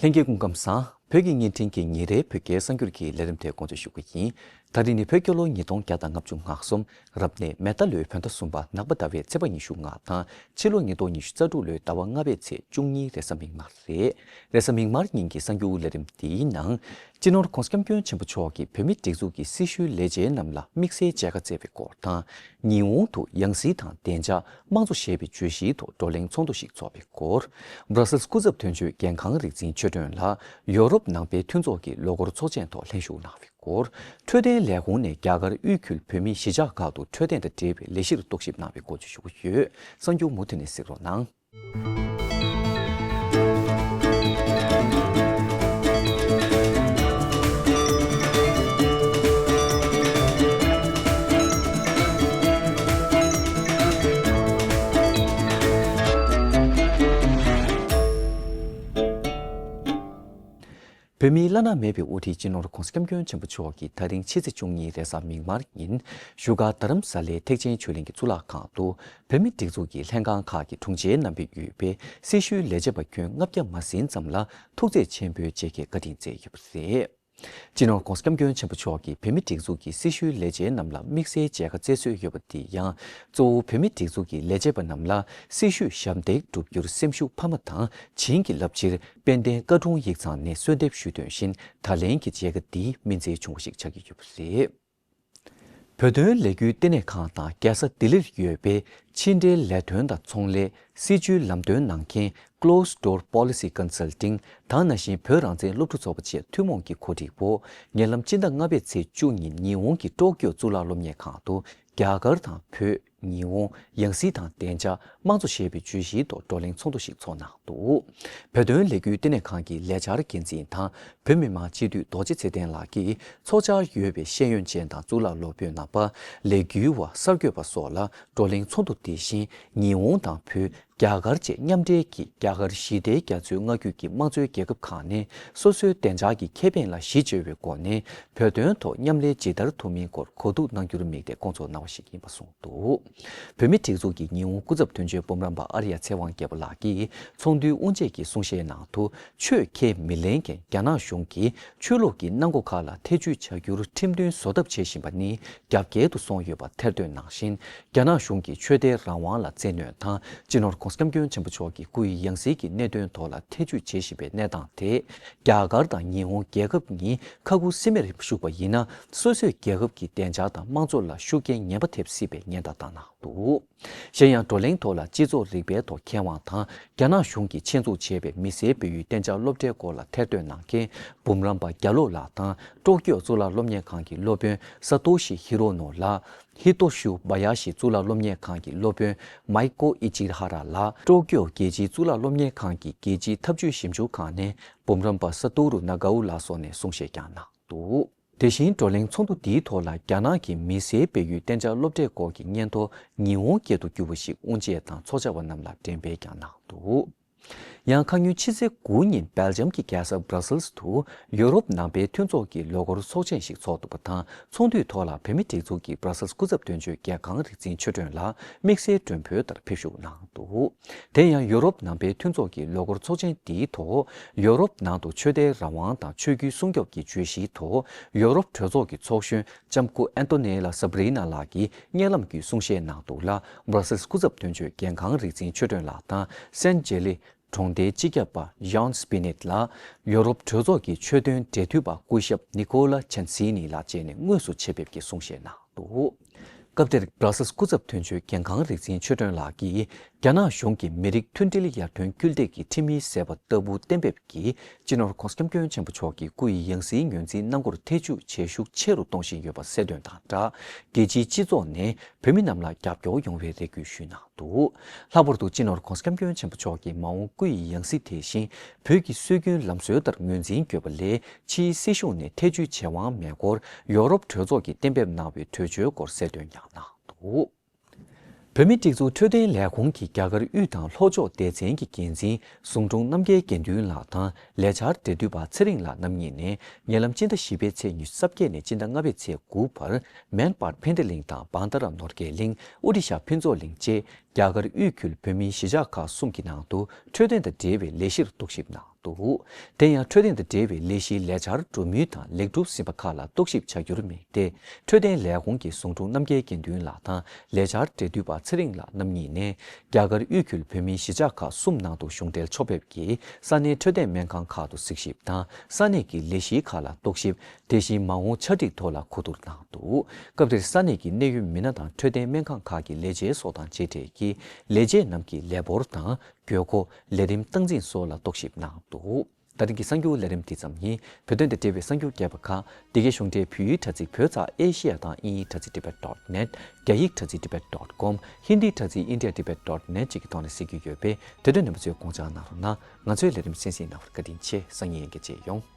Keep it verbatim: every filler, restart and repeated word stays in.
ལྷན་རྒྱས་སྐུ་ཁམས་བཟང་། བོད་ཀྱི་བརྙན་འཕྲིན་གྱི་ཉིན་རེའི་བོད་སྐད་གསར་འགྱུར་གྱི་ལས་རིམ་དེ་འགོ་འཛུགས་ཞུ་གི་ཡིན། ད་རིང་ནི་བོད་རྒྱལ་ལོ་ཉིས་སྟོང་བརྒྱ་དང་ལྔ་བཅུ་ང་གསུམ། རབ་གནས་མེ་རྟ་ལོའི་བོད་ཟླ་གསུམ་པ་ནག་པ་ཟླ་བའི་ཚེས་པ་ཉི་ཤུ་ལྔ་དང་། ཕྱི་ལོ་ཉིས་སྟོང་ཉི་ཤུ་རྩ་དྲུག་ལོའི་ཟླ་བ་ལྔ་པའི་ཚེས་བཅུ་གཉིས་རེས་གཟའ་མིག་དམར་རེད། རེས་གཟའ་མིག་དམར་ཉིན་གྱི་གསར་འགྱུར་ལས་རིམ་འདིའི་ནང་། སྤྱི་ནོར་༧གོང་ས་༧སྐྱབས་མགོན་ཆེན་པོ་མཆོག་གིས་བོད་མིའི་སྒྲིག་འཛུགས་ཀྱི་སྲི་ཞུའི་ལས་བྱེད་རྣམས་ལ་དམིགས་བསལ་མཇལ་ཁ་བསྩལ་བའི་སྐོར་དང་། ཉི་འོང་དུ་ཡང་སྲིད་དང་བདེ་འཇགས་དམངས་གཙོ་ཞེས་པའི་བརྗོད་གཞིའི་ཐོག་བགྲོ་གླེང་ཚོགས་འདུ་ཞིག་འཚོགས་པའི་སྐོར། སྦྲ་སེལ་སྐུ་ཚབ་དོན་གཅོད་རྒན་ཁང་རིག་འཛིན་ཆོས་སྒྲོན་ལགས་ཡོ་རོབ་ནང་པའི་མཐུན་ཚོགས་ཀྱི་ལོ་འཁོར་ཚོགས་ཆེན་ཐོག་ལྷན་ཞུགས་གནང་བའི་སྐོར། འཕྲོད་བསྟེན་ལས་ཁུངས་ནས་རྒྱ་གར་དབུས་ཁུལ་བོད་མིའི་གཞིས་ཆགས་ཁག་ཏུ་འཕྲོད་བསྟེན་དང་འབྲེལ་བའི་ལས་གཞིར་རྟོག་ཞིབ་གནང་བའི་སྐོར་བཅས་ཞུ་གི་ཡོད། གསར་འགྱུར་མུ་མཐུད་ནས་གཟིགས་རོགས་གནང་། བོད་མིའི་བླ་ན་མེད་པའི་དབུ་ཁྲིད་སྤྱི་ནོར་༧གོང་ས་༧སྐྱབས་མགོན་ཆེན་པོ་མཆོག་གིས་ད་རིང་ཕྱི་ཚེས་བཅུ་གཉིས་རེས་གཟའ་མིག་དམར་ཉིན་བཞུགས་སྒར་རྡ་རམ་ས་ལའི་ཐེག་ཆེན་ཆོས་གླིང་གི་གཙུག་ལག་ཁང་དུ་བོད་མིའི་སྒྲིག་འཛུགས་ཀྱི་ལྷན་ཁང་ཁག་གི་དྲུང་ཆེ་རྣམ་པས་ཡོད་པའི་སྲི་ཞུའི་ལས་བྱེད་པ་ཁྱོན་ལྔ་བརྒྱ་མ་ཟིན་ཙམ་ལ་ཐུགས་རྗེ་ཆེན་པོའི་མཇལ་ཁའི་བཀའ་དྲིན་བསྩལ་ཡོད་པ་རེད། སྤྱི་ནོར་༧གོང་ས་༧སྐྱབས་མགོན་ཆེན་པོ་མཆོག་གིས་བོད་མིའི་སྒྲིག་འཛུགས་ཀྱི་སྲི་ཞུའི་ལས་བྱེད་རྣམས་ལ་དམིགས་བསལ་མཇལ་ཁ་བསྩལ་སྲོལ་ཡོད་པ་དེ་ཡང་། གཙོ་བོ་བོད་མིའི་སྒྲིག་འཛུགས་ཀྱི་ལས་བྱེད་པ་རྣམས་ལ་སྲི་ཞུས་ཞབས་འདེགས་བསྒྲུབ་རྒྱུར་སེམས་ཤུགས་འཕར་མ་དང་བྱིན་གྱིས་བརླབ་ཕྱིར་དཔལ་ལྡན་བཀའ་དྲུང་ཡིག་ཚང་ནས་གསོལ་འདེབས་ཞུས་དོན་བཞིན་ད་ལན་གྱི་མཇལ་ཁ་འདི་སྨིན་སྩལ་བྱུང་བ་ཞིག་ཆགས་ཀྱི་ཡོད་པ་རེད། བོད་དོན་ལས་འགུལ་ལྟེ་གནས་ཁང་དང་རྒྱལ་ས་ལྡི་ལིར་ཡོད་པའི་ཕྱི་འབྲེལ་ལས་དོན་དང་ཚོང་ལས། སྲིད་བྱུས་ལམ་སྟོན་གནང་མཁན་Closed Door Policy Consulting དང་ནང་བཞིན་བོད་རང་བཙན་སློབ་ཕྲུག་ཚོགས་པ་བཅས་ཐུན་མོང་གི་གོ་སྒྲིག་འོག་ཉེ་ལམ་སྤྱི་ཟླ་ལྔ་པའི་ཚེས་བཅུ་ཉིན་ཉི་འོང་གི་ཀྲོ་ཀྱོ་གཙུག་ལག་སློབ་གཉེར་ཁང་དུ་རྒྱ་གར་དང་བོད། ཉི་འོང་། ཡང་སྲིད་དང་བདེ་འཇགས་དམངས་གཙོ་ཞེས་པའི་བརྗོད་གཞིའི་ཐོག་བགྲོ་གླེང་ཚོགས་འདུ་ཞིག་ཚོགས་གནང་འདུག་བོད་དོན་ལས་འགུལ་ལྟེ་གནས་ཁང་གི་ལས་འཆར་འགན་འཛིན་དང་བོད་མི་མང་སྤྱི་འཐུས་རྡོ་རྗེ་ཚེ་བརྟན་ལགས་ཀྱིས་ཚོགས་བཅར་ཡོད་པའི་ཤེས་ཡོན་ཅན་དང་གཙུག་ལག་སློབ་དཔོན་རྣམ་པ། ལས་འགུལ་བ། གསར་འགོད་པ་སོགས་ལ་བགྲོ་གླེང་ཚོགས་འདུ་དེ་བཞིན་ཉི་འོང་དང་བོད། རྒྱ་གར་བཅས་མཉམ་འབྲེལ་གྱིས་རྒྱ་གར་ཞི་བདེའི་རྒྱ་མཚོའི་མངའ་ཁུལ་གྱི་དམངས་གཙོའི་རྒྱལ་ཁབ་ཁག་ནས་སོ་སོའི་བདེ་འཇགས་ཀྱི་ཁེ་ཕན་ལ་གཞི་བཅོལ་བའི་སྒོ་ནས་བོད་དོན་ཐོག་མཉམ་ལས་ཇི་ལྟར་ཐུབ་མིན་སྐོར་གོ་བསྡུར་གནང་རྒྱུར་དམིགས་ཏེ་བསྐོང་ཚོགས་གནང་བ་ཞིག་ཡིན་པ་གསུངས་འདུག་བོད་མིའི་སྒྲིག་འཛུགས་ཀྱི་ཉི་འོང་སྐུ་ཚབ་དོན་གཅོད་འབུམ་རམས་པ་ཨར་ཡ་ཚེ་དབང་རྒྱལ་པོ་ལགས་ཀྱིས་ཚོགས་འདུའི་དབུ་འབྱེད་ཀྱི་གསུང་བཤད་ནང་དུ། ཆོས་ཁས་མི་ལེན་མཁན་རྒྱ་ནག་གཞུང་གིས་ཆོས་ལུགས་ཀྱི་གནང་སྒོ་ཁག་ལ་ཐེ་ཇུས་བྱ་རྒྱུར་ཁྲིམས་མཐུན་བཟོ་ཐབས་བྱེད་བཞིན་པ་ནི་རྒྱ་བསྐྱེད་དུ་སོང་ཡོད་པ་ཐེར་འདོན་གནང་བཞིན། རྒྱ་ནག་གཞུང་གིས་ཆོས་དད་རང་དབང་ལ་བཙན་གནོན་དང་། སྤྱི་ནོར་༧གོང་ས་༧སྐྱབས་མགོན་ཆེན་པོ་མཆོག་གི་སྐུའི་ཡང་སྲིད་ཀྱི་གནད་དོན་ཐོག་ལ་ཐེ་ཇུས་བྱེད་བཞིན་པའི་གནས་སྟངས་དེས། རྒྱ་གར་དང་ཉི་འོང་རྒྱལ་ཁབ་གཉིས་ཁ་ཁུ་སིམ་མེར་བཞུགས་པ་ཡིན་ན། སོ་སོའི་རྒྱལ་ཁབ་ཀྱི་བདེ་འཇགས་དང་དམངས་གཙོ་ལ་ཤུགས་རྐྱེན་ངན་པ་ཐེབས་སྲིད་པའི་ཉེན་བརྡ་བཏང་གནང་འདུག་གཞན་ཡང་བགྲོ་གླེང་ཐོག་ལ་སྤྱི་ཚོགས་རིག་པའི་ཐོག་མཁས་དབང་དང་རྒྱ་ནག་གཞུང་གིས་ཆེད་འཛུགས་བྱས་པའི་མི་སེར་སྤེལ་ཡུལ་གཏན་འཇགས་སློབ་གྲྭའི་སྐོར་ལ་ཐེར་འདོན་གནང་མཁན་འབུམ་རམས་པ་རྒྱ་ལོ་ལགས་དང་ཀྲོ་ཀྱོ་གཙུག་ལག་སློབ་གཉེར་ཁང་གི་སློབ་དཔོན་ས་ཏོ་ཤི་ཧི་རོ་ནོ་ལགས། ཧི་ཏོ་ཤུ་བ་ཡ་ཤི་གཙུག་ལག་སློབ་གཉེར་ཁང་གི་སློབ་དཔོན་མའི་ཀོ་ཨི་ཅི་ཧ་ར་ལགས། ཀྲོ་ཀྱོ་རྒྱལ་སྤྱིའི་གཙུག་ལག་སློབ་གཉེར་ཁང་གི་རྒྱལ་སྤྱིའི་འཐབ་ཇུས་ཞིབ་འཇུག་ཁང་ནས་འབུམ་རམས་པ་ས་ཏོ་རུ་ན་གའུ་ལགས་སོགས་ནས་གསུང་བཤད་ཀྱང་གནང་འདུག་དེ་བཞིན་བགྲོ་གླེང་ཚོགས་འདུ་འདིའི་ཐོག་ལ་རྒྱ་ནག་གི་མི་སེར་སྤེལ་ཡུལ་གཏན་འཇགས་སློབ་གྲྭའི་སྐོར་གྱི་སྙན་ཐོ་ཉི་འོང་སྐད་དུ་བསྒྱུར་བ་ཞིག་དབུ་འབྱེད་དང་ཚོགས་བཅར་བ་རྣམས་ལ་འགྲེམས་སྤེལ་ཀྱང་གནང་འདུག་ཡང་ཁ་སྔོན་ཕྱི་ཚེས་དགུ་ཉིན་སྦེལ་ཇམ་གྱི་རྒྱལ་ས་Brussels དུ་ཡོ་རོབ་ནང་པའི་མཐུན་ཚོགས་ཀྱི་ལོ་འཁོར་ཚོགས་ཆེན་ཞིག་ཚོགས་འདུག་པ་དང་། ཚོགས་འདུའི་ཐོག་ལ་བོད་མིའི་སྒྲིག་འཛུགས་ཀྱི་Brussels སྐུ་ཚབ་དོན་གཅོད་རྒྱལ་ཁང་རིག་འཛིན་ཆོས་སྒྲོན་ལགས་དམིགས་བསལ་མགྲོན་འབོད་ལྟར་ཕེབས་བཞུགས་གནང་འདུག་དེ་ཡང་ཡོ་རོབ་ནང་པའི་མཐུན་ཚོགས་ཀྱི་ལོ་འཁོར་ཚོགས་ཆེན་འདིའི་ཐོག་ཡོ་རོབ་ནང་དུ་ཆོས་དད་རང་དབང་དང་ཆོས་བརྒྱུད་སྲུང་སྐྱོབ་ཀྱི་བརྗོད་གཞིའི་ཐོག་ཡོ་རོབ་གྲོས་ཚོགས་ཀྱི་ཚོགས་གཞོན་ལྕམ་སྐུ་ཨན་ཏོ་ནེ་ལ་སབ་རི་ན་ལགས་ཀྱིས་སྙན་ལམ་བརྒྱུད་གསུང་བཤད་གནང་འདུག་ལ། Brussels སྐུ་ཚབ་དོན་གཅོད་རྒྱལ་ཁང་རིག་འཛིན་ཆོས་སྒྲོན་ལགས་དང་སན་ཇེ་ལི་གྲོང་སྡེའི་སྤྱི་ཁྱབ་པ་Jean Spinet ལ་ཡོ་རོབ་གྲོས་ཚོགས་ཀྱི་ཆོས་དོན་འབྲེལ་མཐུད་པ་སྐུ་ཞབས་Nicola Ciancini ལགས་བཅས་ནས་དངོས་སུ་ཆེད་ཕེབས་ཀྱིས་གསུང་བཤད་གནང་འདུག་སྐབས་དེར་Brussels སྐུ་ཚབ་དོན་གཅོད་རྒྱལ་ཁང་རིག་འཛིན་ཆོས་སྒྲོན་ལགས་ཀྱིས་རྒྱ་ནག་གཞུང་གིས་མི་རིགས་མཐུན་སྒྲིལ་ཡར་ཐོན་སྐུལ་འདེད་ཀྱི་ཁྲིམས་ཡིག་ཟེར་བ་ལྟ་བུ་གཏན་འབེབས་ཀྱིས་སྤྱི་ནོར་༧གོང་ས་༧སྐྱབས་མགོན་ཆེན་པོ་མཆོག་གི་སྐུ་ཡི་ཡང་སྲིད་ངོས་འཛིན་གནང་སྒོར་ཐེ་ཇུས་བྱེད་ཤུགས་ཆེ་རུ་གཏོང་བཞིན་ཡོད་པ་གསལ་སྟོན་དང་སྦྲགས། རྒྱལ་སྤྱིའི་སྤྱི་ཚོགས་ནས་བོད་མི་རྣམས་ལ་རྒྱབ་སྐྱོར་ཡོང་བའི་རེ་སྐུལ་ཞུས་གནང་འདུག་ལྷག་པར་དུ་སྤྱི་ནོར་༧གོང་ས་༧སྐྱབས་མགོན་ཆེན་པོ་མཆོག་གིས་མ་འོངས་སྐུ་ཡི་ཡང་སྲིད་དེ་བཞིན་བོད་ཀྱི་སྲོལ་རྒྱུན་ལམ་སྲོལ་ལྟར་ངོས་འཛིན་དགོས་པ་ལས་ཕྱིའི་སྲིད་གཞུང་ནས་ཐེ་ཇུས་བྱེད་དབང་མེད་སྐོར་ཡོ་རོབ་གྲོས་ཚོགས་ཀྱིས་གཏན་འབེབས་གནང་བའི་གྲོས་ཆོད་སྐོར་གསལ་སྟོན་ཀྱང་གནང་འདུག་བོད་མིའི་སྒྲིག་འཛུགས་འཕྲོད་བསྟེན་ལས་ཁུངས་ཀྱི་རྒྱ་གར་དབུས་དང་ལྷོ་ཕྱོགས་སྡེ་ཚན་གྱི་འགན་འཛིན་ཟུང་དྲུང་རྣམ་རྒྱལ་དགེ་འདུན་ལགས་དང་ལས་འཆར་འབྲེལ་མཐུད་པ་ཚེ་རིང་ལགས་རྣམ་གཉིས་ནས་ཉེ་ལམ་སྤྱི་ཟླ་བཞི་པའི་ཚེས་ཉི་ཤུ་རྩ་བརྒྱད་ནས་སྤྱི་ཟླ་ལྔ་པའི་ཚེས་དགུ་བར་མེན་པར་འཕན་བདེ་གླིང་དང་བང་ཏ་ར་ནོར་རྒྱས་གླིང་། ཨོ་རི་ཤ་ཕུན་ཚོགས་གླིང་བཅས་རྒྱ་གར་དབུས་ཁུལ་བོད་མིའི་གཞིས་ཆགས་ཁག་གསུམ་གྱི་ནང་དུ་འཕྲོད་བསྟེན་དང་འབྲེལ་བའི་ལས་གཞིར་རྟོག་ཞིབ་གནང་ འདུག་དེ་ཡང་འཕྲོད་བསྟེན་དང་འབྲེལ་བའི་ལས་གཞིའི་ལས་འཆར་གྲུབ་མུས་དང་ལེགས་གྲུབ་ཟིན་པ་ཁག་ལ་རྟོག་ཞིབ་བྱ་རྒྱུར་དམིགས་ཏེ། འཕྲོད་བསྟེན་ལས་ཁུངས་ཀྱི་ཟུང་དྲུང་རྣམ་རྒྱལ་དགེ་འདུན་ལགས་དང་ལས་འཆར་འབྲེལ་མཐུད་པ་ཚེ་རིང་ལགས་རྣམ་གཉིས་ནས། རྒྱ་གར་དབུས་ཁུལ་བོད་མིའི་གཞིས་ཆགས་ཁག་གསུམ་ནང་དུ་གཞུང་འབྲེལ་ཕྱོགས་ཕེབས་ཀྱིས་ས་གནས་འཕྲོད་བསྟེན་སྨན་ཁང་ཁག་ཏུ་གཟིགས་ཞིབ་དང་ས་གནས་ཀྱི་ལས་གཞིའི་ཁག་ལ་རྟོག་ཞིབ། དེ་བཞིན་མ་འོངས་ཆ་སྒྲིག་ཐོག་ལ་གོ་བསྡུར་གནང་འདུག་སྐབས་དེར་ས་གནས་ཀྱི་གནད་ཡོད་མི་སྣ་དང་འཕྲོད་བསྟེན་སྨན་ཁང་ཁག་གི་ལས་བྱེད་སོགས་དང་མཇལ་འཕྲད་ཀྱིས་ལས་བྱེད་རྣམས་ཀྱི་ལས་འབོར་དང་། དགོས་མཁོ། ལས་རིམ་སྟངས་འཛིན་སོགས་ལ་རྟོག་ཞིབ་གནང་འདུག་ད་ཐེངས་ཀྱི་གསར་འགྱུར་ལས་རིམ་འདི་ཙམ་ཡིན། བོད་དོན་དང་འབྲེལ་བའི་གསར་འགྱུར་རྒྱས་པ་ཁག་འདི་གའི་གཞུང་འབྲེལ་བོད་ཡིག་དྲ་ཚིགས་བོད་ཙ་ཨེ་ཤེ་ཡ་དང་དབྱིན་ཡིག་དྲ་ཚིགས་tibet dot net། རྒྱ་ཡིག་དྲ་ཚིགས་tibet dot com། ཧིན་དིའི་དྲ་ཚིགས་india tibet dot net་བཅས་ཀྱི་ཐོག་ནས་གཟིགས་རྒྱུ་ཡོད་པས། དེ་དོན་རྣམ་པ་ཚོས་དགོངས་འཇགས་གནང་རོགས་གནང་། ང་ཚོའི་ལས་རིམ་གསན་གཟིགས་གནང་བར་བཀའ་དྲིན་ཆེ། སང་ཉིན་ཡང་བསྐྱར་མཇལ་ཡོང་།